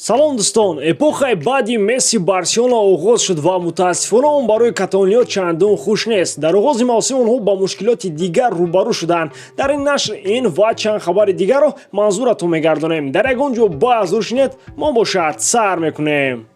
Салом, дӯстон! Эпохаи баъди Месси Барселона оғоз шуд ва, мутаассифона, он барои каталониё чандон хуш нест. Дар оғози мавсим онҳо ба мушкилоти дигар рӯбарӯ шуданд. Дар ин нашр ин ва чанд хабари дигарро манзуратон мегардонем. Дар ягон ҷо баҳс шинед, мо бошад сар мекунем.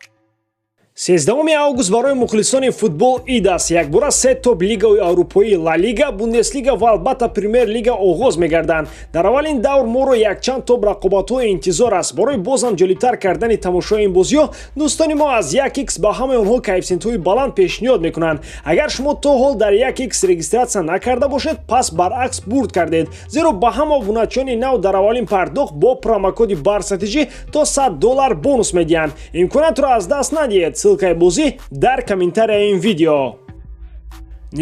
13 август барои мухлисони футбол ид аст. Якбора се топ лигаи аврупоӣ: Ла Лига, Бундеслига ва, албатта, Премер Лига оғоз мегарданд. Дар аввалин давр моро якчанд топ рақобатҳо интизор аст. Барои бозам ҷолибтар кардани тамошои ин бозиҳо дӯстони мо аз 1x ба ҳамаи онҳо коэффисиентҳои баланд пешниҳод мекунанд. Агар шумо то ҳол дар 1x регистрация накарда бошед, пас баръакс бурд кардед, зеро ба ҳама обуначиёни нав дар аввалин пардохт бо промокоди БАРСАТИЖИ то 100 доллар бонус медиҳанд. Имкониятро аз даст надиҳед. Ссылкаи бозӣ дар комментарияи ин видео.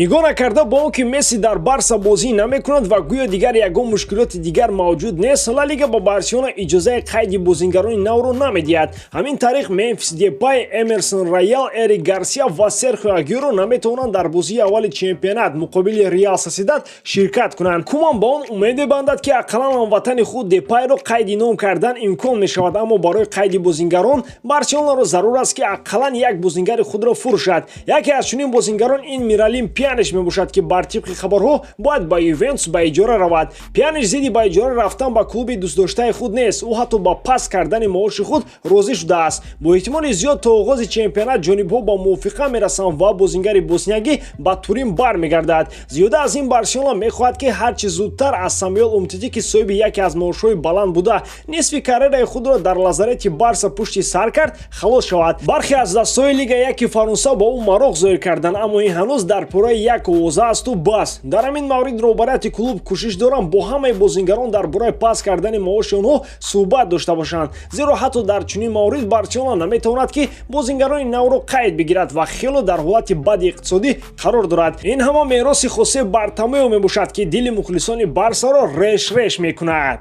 Нигоҳ накарда ба он ки Месси дар Барса бозӣ намекунад ва гӯё дигар ягон мушкилоти дигар мавҷуд нест, Ла Лига ба Барселона иҷозаи қайди бозингарони навро намедиҳад. Ҳамин тариқ, Мемфис Депай, Эмерсон Роял, Эрик Гарсия ва Серхио Агюро наметавонанд дар бозии аввали чемпионат муқобили Реал Сосьедад ширкат кунанд. Куман ба он умед мебандад, ки ақаллан ҳамватани худ Депайро қайди ном кардан имкон мешавад, аммо барои қайди бозингарон Барселонаро зарур аст, ки ақаллан як бозингари худро фурӯшад. Яке аз чунин бозингарон ин Миралим Пьяниш мебошад, ки бар тибқи хабарҳо бояд ба Ювентус ба иҷора равад. Пьяниш зидди ба иҷора рафтан ба клуби дӯстдоштаи худ нест. Ӯ ҳатто ба паст кардани маоши худ розӣ шудааст. Бо эҳтимоли зиёд то оғози чемпионат ҷонибҳо ба мувофиқа мерасанд ва бозингари босниягӣ ба Турин бармегардад. Зиёда аз ин, Барселона мехоҳад, ки ҳарчи зудтар аз Самюэл Умтити, ки соҳиби яке аз маошҳои баланд буда, нисфи карьераи худро дар лазарети Барса пушти сар кард, халос шавад. Бархе аз дастҳои Лига яки Фаронса ба ӯ мароқ зоҳир карданд, аммо ин ҳанӯз дар пораи як овоза асту бас. Дар ҳамин маврид роҳбарияти клуб кӯшиш доранд бо ҳамаи бозингарон дар бораи паст кардани маоши онҳо суҳбат дошта бошанд, зеро ҳатто дар чунин маврид Барселона наметавонад, ки бозингарони навро қайд бигирад ва хело дар ҳолати бади иқтисодӣ қарор дорад. Ин ҳама мероси Хосе Бартомео мебошад, ки дили мухлисони Барсаро реш реш мекунад.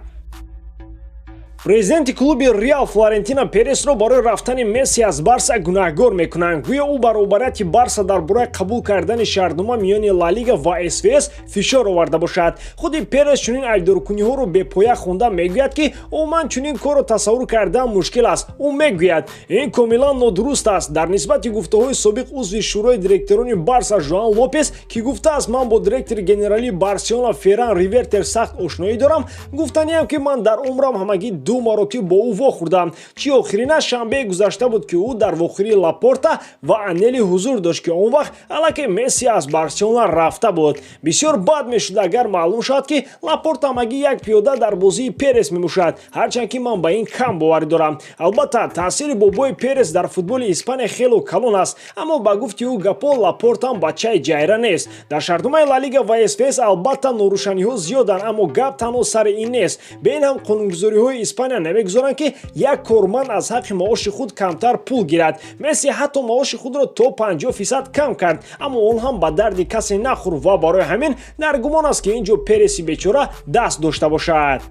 Президенти клуби Реал Флорентино Пересро барои рафтани Месси аз Барса гунаҳгор мекунанд. Гӯё ӯ ба роҳбарияти Барса дар бораи қабул кардани шартнома миёни Ла Лига ва СВС фишор оварда бошад. Худи Перес чунин айбдоркуниҳоро бепоя хонда, мегӯяд, ки умуман чунин корро тасаввур кардан мушкил аст. Ӯ мегӯяд, ин комилан нодуруст аст. Дар нисбати гуфтаҳои собиқ узви шӯрои директорони Барса Жоан Лопес, ки гуфтааст, ман бо директори генералии Барселона Ферран Ривертер сахт ошноӣ дорам, гуфтаниам, ки ман дар умрам ҳамагӣ ду маротиб бо ӯ вохӯрдам, чи охирина шанбеи гузашта буд, ки ӯ дар вохӯрии Лапорта ва Анели ҳузур дошт, ки он вақт аллакай Месси аз Барселона рафта буд. Бисёр бад мешуд, агар маълум шавад, ки Лапорта ҳамагӣ як пиёда дар бозии Перес мебошад, ҳарчанд ки ман ба ин кам боварӣ дорам. Албатта, таъсири бобои Перес дар футболи Испания хело калон аст, аммо ба гуфти ӯ гапо Лапортам бачаи ҷайра нест. Дар шартномаи Ла Лига ва СВС, албатта, норӯшаниҳо зиёданд, аммо гап танҳо сари ин нест. Бе ин ҳам қонунгузориҳои Испания намегузоранд, ки як корманд аз ҳаққи маоши худ камтар пул гирад. Месси ҳатто маоши худро то 50% кам кард, аммо он ҳам ба дарди касе нахӯрд ва барои ҳамин дар гумон аст, ки ин ҷо Переси бечора даст дошта бошад.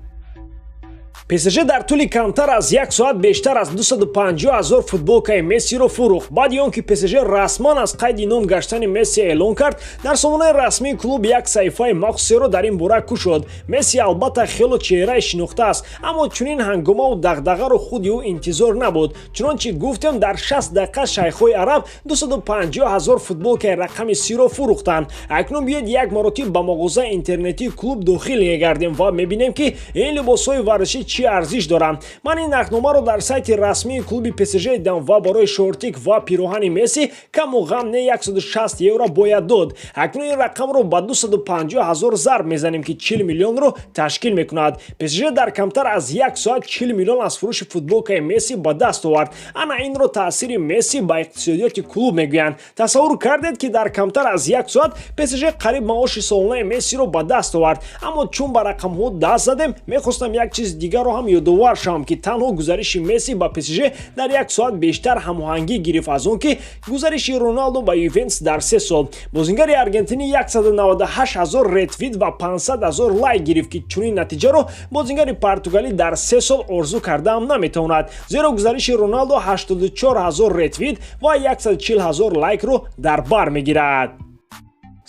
ПСЖ дар тӯли камтар аз як соат бештар аз 250 ҳазор футболкаи Мессиро фурӯхт. Баъди он ки ПСЖ расман аз қайди ном гаштани Месси эълон кард, дар сомонаи расмии клуб як саҳифаи махсусеро дар ин бора кушод. Месси, албатта, хело чеҳраи шинохта аст, аммо чунин ҳангомаву дағдағаро худи ӯ интизор набуд. Чунончи гуфтем, дар 60 дақиқа шайхҳои араб 250 ҳазор футболкаи рақами 30-ро фурӯхтанд. Акнун биёед, як маротиб ба мағозаи интернетии клуб дохил мегардем ва мебинем, ки ин либосҳои варзишӣ чӣ арзиш доранд. Ман ин нархномаро дар сайти расмии клуби ПСЖ дидам ва барои шортик ва пироҳани Месси каму ғам не 160 евро бояд дод. Акнун ин рақамро ба 250 ҳазор зарб мезанем, ки 40 миллионро ташкил мекунад. ПСЖ дар камтар аз як соат 40 миллион аз фурӯши футболкаи Месси ба даст овард. Ана инро таъсири Месси ба иқтисодиёти клуб мегӯянд. Тасаввур кардед, ки дар камтар аз як соат ПСЖ қариб маоши солонаи Мессиро ба даст овард. Аммо чун ба рақамҳо даст задем, мехостам як чизи дигарро ҳам ёдовар шавам, ки танҳо гузариши Месси ба ПСЖ дар як соат бештар ҳамоҳангӣ гирифт аз он ки гузариши Роналдо ба Ювентус дар 3 сол. Бозингари аргентинӣ 198 ҳазор ретвит ва 500 ҳазор лайк гирифт, ки чунин натиҷаро бозингари португалӣ дар 3 сол орзу кардаам наметавонад, зеро гузариши Роналдо 84 ҳазор ретвит ва 140 ҳазор лайкро дар бар мегирад.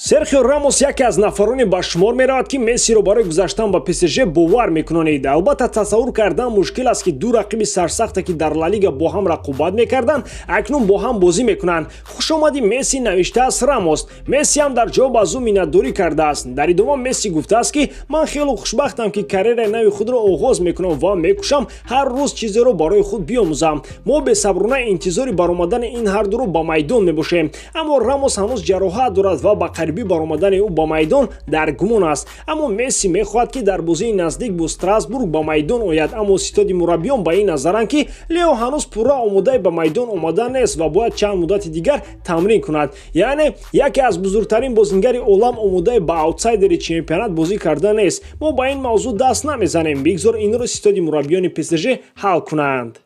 Серхио Рамос яке аз нафароне ба шумор меравад, ки Мессиро барои гузаштан ба ПСЖ бовар мекунонид. Албатта, тасаввур кардан мушкил аст, ки ду рақиби сарсахте, ки дар Ла Лига бо ҳам рақобат мекарданд, акнун бо ҳам бозӣ мекунанд. «Хушомадӣ, Месси», навиштааст Рамос. Месси ҳам дар ҷавоб аз ӯ миннатдорӣ кардааст. Дар идома Месси гуфтааст, ки ман хело хушбахтам, ки карьераи нави худро оғоз мекунам ва мекӯшам ҳар рӯз чизеро барои худ биомӯзам. Мо бесаброна интизори баромадани ин ҳардуро ба майдон мебошем. Аммо Рамос ҳанӯз ҷароҳат дорад ва ба қарибӣ баромадани ӯ ба майдон дар гумон аст. Аммо Месси мехоҳад, ки дар бозии наздик бо Страсбург ба майдон ояд. Аммо ситоди мураббиён ба ин назаранд, ки Лео ҳанӯз пурра омодаи ба майдон омадан нест ва бояд чанд муддати дигар тамрин кунад. Яъне яке аз бузургтарин бозингари олам омодаи ба аутсайдери чемпионат бозӣ карда нест. Мо ба ин мавзӯъ даст намезанем, бигзор инро ситоди мураббиёни ПСЖ ҳал кунанд.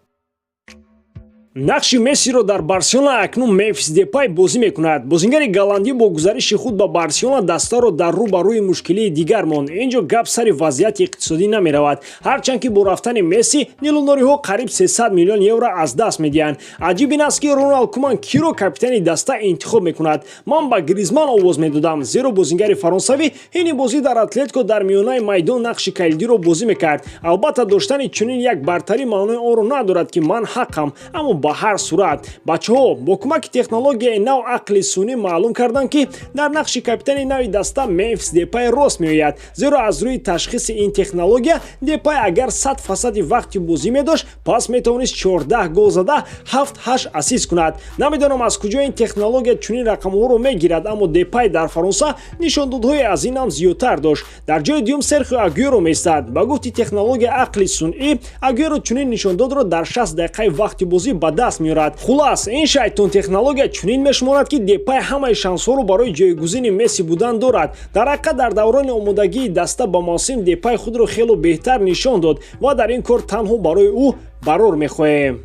Нақши Мессиро дар Барселона акнун Мемфис Депай бозӣ мекунад. Бозингари голландӣ бо гузариши худ ба Барселона дастаро дар рӯ ба рӯи мушкилии дигар монд. Ин ҷо гап сари вазъияти иқтисодӣ намеравад, ҳарчанд ки бо рафтани Месси нилунориҳо қариб 300 миллион евро аз даст медиҳанд. Аҷиб ин аст, ки Роналд Куман киро капитани даста интихоб мекунад. Ман ба Гризман овоз медодам, зеро бозингари фаронсавӣ ҳини бозӣ дар Атлетико дар миёнаи майдон нақши калидиро бозӣ мекард. Албатта, доштани чунин як бартарӣ маънои онро надорад, ки ман ҳаққам, аммо ба ҳар сурат, бачаҳо бо кӯмаки технологияи нав, ақли сунъӣ, маълум карданд, ки дар нақши капитани нави даста Мемфис Депай рост меояд, зеро аз рӯи ташхиси ин технология Депай агар 100 фасади вақти бозӣ медошт, пас метавонист 14 гол зада, 7-8 ассист кунад. Намедонам, аз куҷо ин технология чунин рақамҳоро мегирад, аммо Депай дар Фаронса нишондодҳои аз ин ҳам зиёдтар дошт. Дар ҷои дуюм Серхио Агюэро меистад. Ба гуфти технология, ақли сунъӣ, Агюэро чунин нишондодро дар 60 дақиқаи вақти бозӣ ба даст меорад. Хулас, ин шайтон технология чунин мешуморад, ки Депай ҳамаи шансҳоро барои ҷойгузини Месси будан дорад. Дар ҳақиқат, дар даврони омодагии даста ба мавсим Депай худро хело беҳтар нишон дод ва дар ин кор танҳо барои ӯ барор мехоҳем.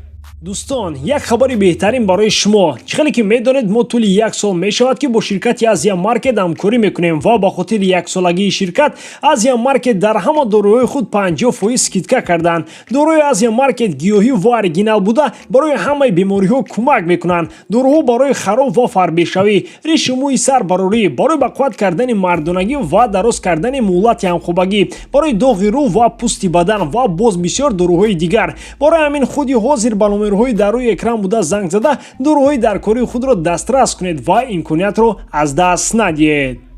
Дӯстон, як хабари беҳтарин барои шумо. Чӣ хеле ки медонед, мо тӯли як сол мешавад, ки бо ширкати Азия Маркет ҳамкорӣ мекунем ва ба хотири яксолагии ширкат Азия Маркет дар ҳама доруҳои худ 50% скидка карданд. Доруҳои Азия Маркет гиёҳӣ ва оригинал буда, барои ҳамаи бемориҳо кӯмак мекунанд. Доруҳо барои хароб ва фарбешавӣ, ришу мӯи сар барорӣ, барои ба қувват кардани мардонагӣ ва дароз кардани муҳлати ҳамхобагӣ, барои доғи рӯ ва пӯсти бадан ва боз бисёр доруҳои дигар. Барои ҳамин худи ҳозир ба номерҳои дар рӯи экран буда занг зада, доруҳои даркории худро дастрас кунед ва имкониятро аз даст надиҳед.